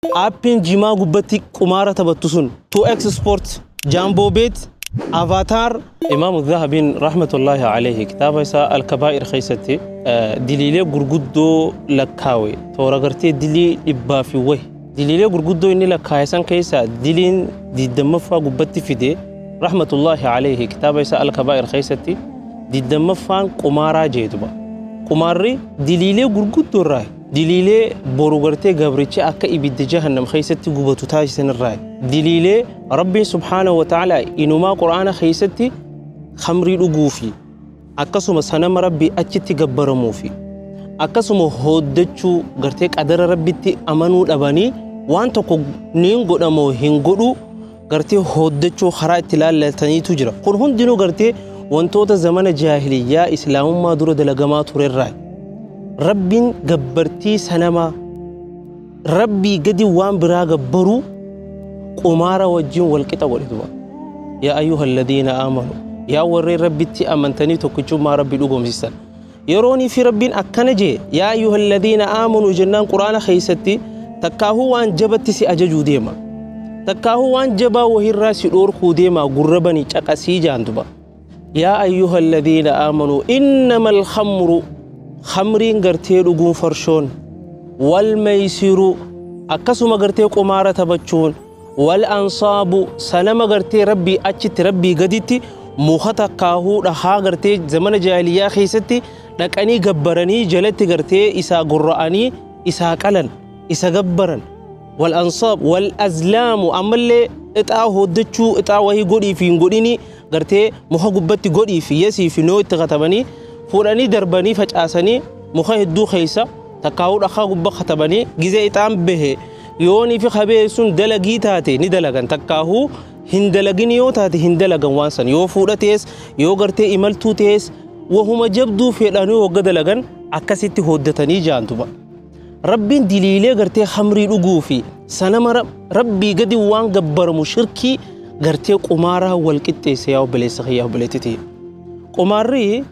Aappiin jimaa gubbatti qumaara taphattu sun 2X Sport, Jambo Bet, Avatar. Imaamu Dhahabiin rahmatullahi alayhi kitaaba isaa Alkabaa'ir keessatti diliilee gurguddoo lakkaawe, toora gartee dilii dhibbaa fi wahi. Diliilee gurguddoo inni lakkaawe san keessaa diliin 20ffaa gubbatti fide, rahmatullahi alayhi, kitaaba isaa Alkabaa'ir keessatti 20ffaan qumaaraa jeetuba. Qumaarri diliilee gurguddoo irraa, diliilee boru gartee gabrichi akka ibidda jahannam keessatti gubatu taasisan irraa, diliilee Rabbiin subhaanahu wa ta'ala inumaa Qur'aana keessatti khamrii dhuguu fi akkasuma sanama Rabbii achitti gabbaramuu fi akkasuma hooddachuu, gartee qadara Rabbitti amanuu dhabanii waan tokko niin godhamoo hin godhu gartee hooddachuu karaa itti laallataniitu jira. Kun hundinuu gartee wantoota zamana jaahiliyyaa Islaamummaa dura dalagamaa turerraa. Rabbiin gabbartii sanamaa, Rabbii gadi waan biraa gabbaruu qumaara wajjin wal qixa godhe duba. Yaa ayyuha alladhiina aamanu, yaa warreen Rabbitti amantanii tokkichummaa Rabbi dhugoomsisan. Yeroonii fi Rabbiin akkana jee, yaa ayyuha alladhiina aamanu jennaan Quraana keessatti, takkaahuu waan jabatti si ajajuu deema. Takkaahuu waan jabaa wahirraa si dhoorkuu deema, gurra banii caqasii jaan duba. Yaa ayyuha alladhiina aamanu innama alkhamru, khamriin gartee dhuguun farshoon, wal maysiru, akkasuma gartee qumaara taphachuun, wal ansaabu, sanama gartee Rabbii achitti, Rabbii gaditti muka takkaahuu dhahaa gartee zamana jaahiliyyaa keessatti dhaqanii gabbaranii jalatti gartee isaa gurra'anii isaa qalan isa gabbaran, wal ansaab wal azlaamu, ammallee ixaa hooddachuu, ixaa wahii godhii fi hin godhinii gartee muka gubbatti godhii fi yesii fi noo itti katabanii fuudhanii darbanii facaasanii muka hedduu keessa takkaahuu dhakaa gubba katabanii gizee ixaan bahe yoonii fi kabee sun dalagii taate ni dalagan, takkaahuu hin dalagin yoo taate hin dalagan. Waan san yoo fuudha ta'es, yoo gartee imaltuu ta'es, wahuma jabduu fedhanii wagga dalagan akkasitti hooddatanii jaantuba. Rabbiin diliilee gartee khamrii dhuguu fi sanama Rabbii gadi waan gabbaramu shirkii gartee qumaaraa wal qixxeesse. Yaa obboleessa kiyyaa, obboleettii, qumaarri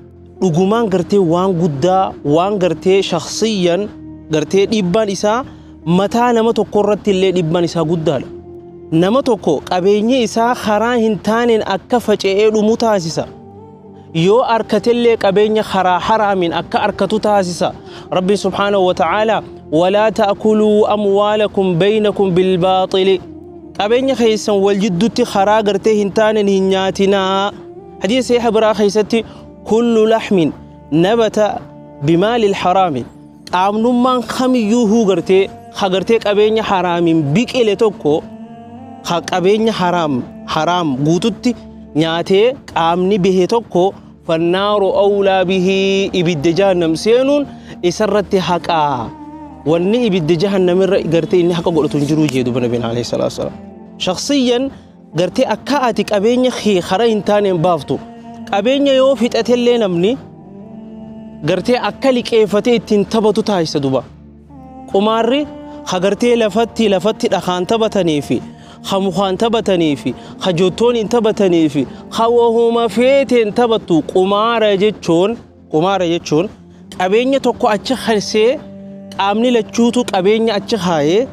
dhugumaan gartee waan guddaa, waan gartee shakhsiyyan gartee dhiibbaan isaa mataa nama tokko irratti illee dhiibbaan isaa guddaadha. Nama tokko qabeenyi isaa karaa hin taaneen akka faca'ee dhumu taasisa. Yoo arkatellee qabeenya karaa haraamiin akka arkatu taasisa. Rabbiin subhaanahu wa ta'aalaa walaa ta'kuluu amwaalakum baynakum bilbaaxili, qabeenya keessan wal jidduutti karaa gartee hin taaneen hin nyaatinaa. Hadiisa sahiha biraa keessatti kullu laxmin nabata bimaalil haraami, qaamnummaan kamiyyuu huu gartee ha gartee qabeenya haraamiin biqile tokko, ha qabeenya haraam guututti nyaatee qaamni bahe tokko, fannaaru awlaa bihii, ibidda jahannam seenuun isarratti haqaa, wanni ibidda jahannamirra gartee inni haqa godhatu hin jiruu jee duba Nabiin alayhi salaatu wasalaam. Shakhsiyyan gartee akka ati qabeenya kee karaa hin taaneen baaftu, qabeenya yoo fixatellee namni gartee akka liqeeffatee ittiin taphatu taasisa duba. Qumaarri ha gartee lafatti dhakaan taphatanii fi ha mukaan taphatanii fi ha jottooniin taphatanii fi ha wahuma feeteen taphattu, qumaara jechuun qabeenya tokko achi karsee qaamni lachuutu qabeenya achi kaayee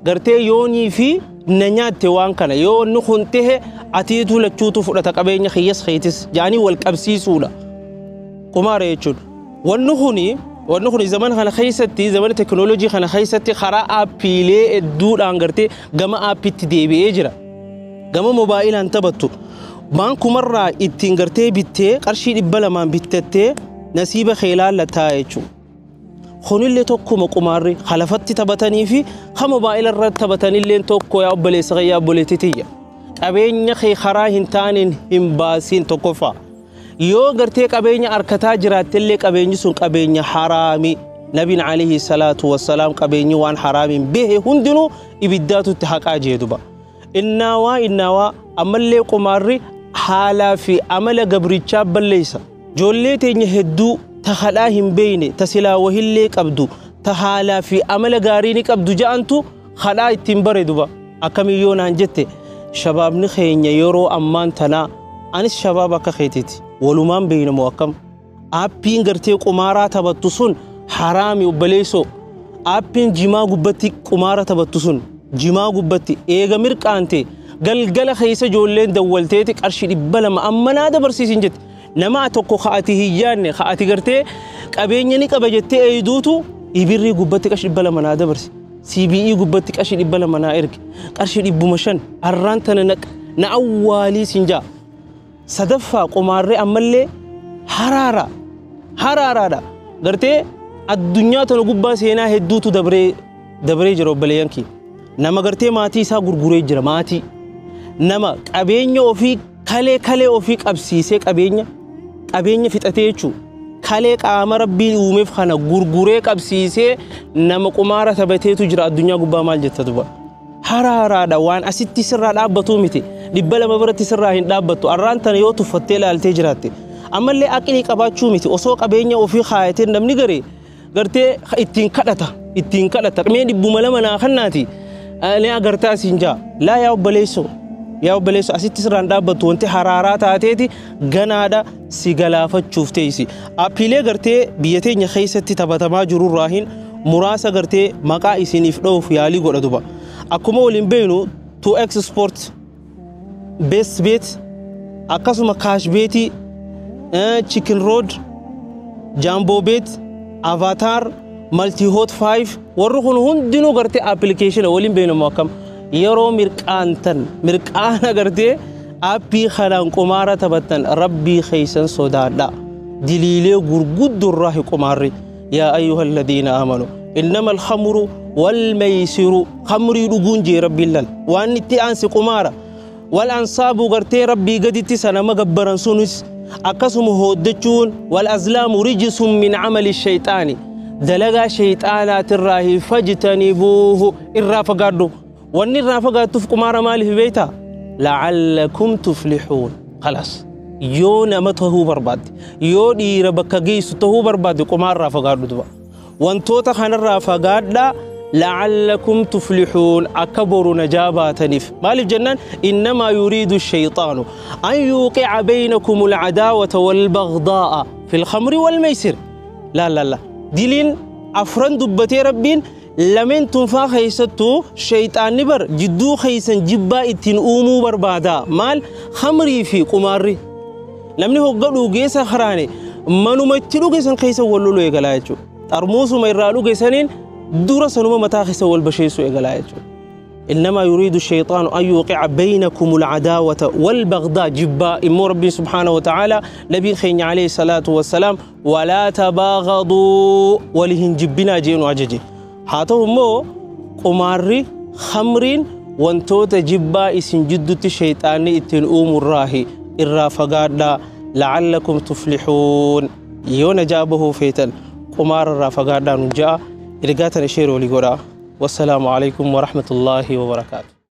gartee yoonii fi na nyaatte waan kana, yoo inni kun tahe atiitu lachuutu fudhata qabeenya kiyyas keetis jaanii wal qabsiisuudha. Qumaara jechuun wanni kuni zamana kana keessatti, zamana teknooloojii kana keessatti karaa aappiilee hedduudhaan gartee gama aappiitti deebi'ee jira. Gama moobaayilaan taphattu. Baankumarraa ittiin gartee bittee qarshii 200n bittattee nasiiba kee laallataa jechuudha. Kunillee tokkuma, qumaarri lafatti taphatanii fi ha moobaayila irratti taphatanillee tokko. Yaa obboleessa kiyya, obboleettii tiyya. Qabeenya kee karaa hin taaneen hin baasiin tokkoffaa. Yoo gartee qabeenya harkataa jiraattellee qabeenyi sun qabeenya haraami. Nabiin alayhi salaatu wassalaam qabeenyi waan haraamiin bahe hundinuu ibiddaatu itti haqaa jee duba. Innaawaa ammallee qumaarri haalaa fi amala gabrichaa balleessa. Ijoollee teenya hedduu ta kadhaa hin beeyne, ta silaa wahillee qabdu, ta haalaa fi amala gaarii ni qabdu ja'antu kadhaa ittiin bare duba. Akkamiyyoo naan jette, shabaabni keenya yeroo ammaan tanaa, anis shabaaba akka keetiiti. Walumaan beeyna moo akkam? Aappiin gartee qumaaraa taphattu sun haraami, obboleessoo. Aappiin jimaa gubbatti qumaara taphattu sun jimaa gubbatti eega mirqaante galgala keessa ijoolleen dawwalteeti qarshii 200 amma naa dabarsiisin jetti. Nama tokko ka'ati hin yaadne ka'ati gartee qabeenya ni qaba jettee eeyduutu ibirrii gubbatti qarshii 200 naa dabarsi. CBE gubbatti qarshii 200 naa erge. Qarshii 500 arraan tana na awwaalii sin jaa. Sadaffaa qumaarree ammallee haraara haraaraadha. Gartee addunyaa tana gubbaa seenaa hedduutu dabree jira obboleeyyan kiyya. Nama gartee maatii isaa gurguree jira maatii. Nama qabeenya ofii kalee ofii qabsiisee qabeenya fixatee jechuudha. Kalee qaama rabbiin uumeef kana gurguree qabsiisee nama qumaara taphateetu jira addunyaa gubbaa maal jetta duba. Haraaraadha waan asitti sirraa dhaabbatuu miti. 200 biratti sirraa hin dhaabbattu. Arraan tana yoo tuffattee ilaaltee jiraatte. Ammallee aqlii qabaachuu miti. Osoo qabeenya ofii kaayatee namni garee gartee ittiin kadhata. Mee 200 naa kannaati. Ni agartaa siin jaa. Laa yaa obboleessoo. Yaa obboleessoo asitti sirraan dhaabbattu wanti haraaraa taateeti ganaadha si galaafachuuf teessi. Aappiilee gartee biyya teenya keessatti taphatamaa jirurraa hin muraasa gartee maqaa isiniif dha'uuf yaalii godha duba. Akkuma waliin beeknu 2X Sport, Best Bet, akkasuma Cash Beetii, Chicken Road, Jumbo Bet, Avatar, Multi Hot 5 warri kun hundinuu gartee appilikeeshina waliin beeknu akkam yeroo mirqaantan mirqaana gartee aappii kanaan qumaara taphattan rabbii keessan sodaadha. Diliilee gurguddurraa qumaarri. Yaa ayyuha alladhiina aamanu innama alkhamru walmaysiru khamrii dhuguun jee rabbiin lal waan itti aansi qumaara wal ansaabu gartee rabbii gaditti sanama gabbaran sunis akkasuma hooddachuun wal azlaamu rijisun min camali shayxaani dalagaa shayxaanaatirraa fajtanibuuhu irraa fagaadhu. Wanni irraa fagaattuuf qumaara maaliif beektaa? La'allakum tuflixuun. Khalaas yoo nama tahuu barbaadde yoo dhiira bakka geessu tahuu barbaadde qumaarraa fagaadhu duba. Wantoota kanarraa fagaadhaa la'allakum tuflixuun akka boru najaa baataniif. Maaliif jennaan innamaa yuriidu shayxaanu an yuuqica baynakum alcadaawata walbagdaa'a fi lkhamri walmaysir. Laa laa laa diliin afran dubbatee rabbiin lameen tunfaa keessattuu shayxaanni bar jidduu keessan jibbaa ittiin uumuu barbaada. Maal khamrii fi qumaarri. Namni hogga dhugeessa karaane manuma itti dhuge san keessa wal loluu eegalaa jechuudha. Xarmuusuma irraa dhuge saniin dura sanuma mataa keessa wal basheessuu eegalaa jechuudha. إنما يريد الشيطان أن يوقع بينكم العداوة والبغضاء جبا إمو ربي سبحانه وتعالى نبي خين عليه الصلاة والسلام ولا تباغضوا ولهن جبنا جين وعججي هاتو مو قماري خمرين وانتوت جبا إسن جدت الشيطان إتن أم الراهي الرافقادا لعلكم تفلحون. يونا جابه فيتن قمار الرافقادا نجا إرقاتنا شيروا لقرا. والسلام عليكم ورحمة الله وبركاته.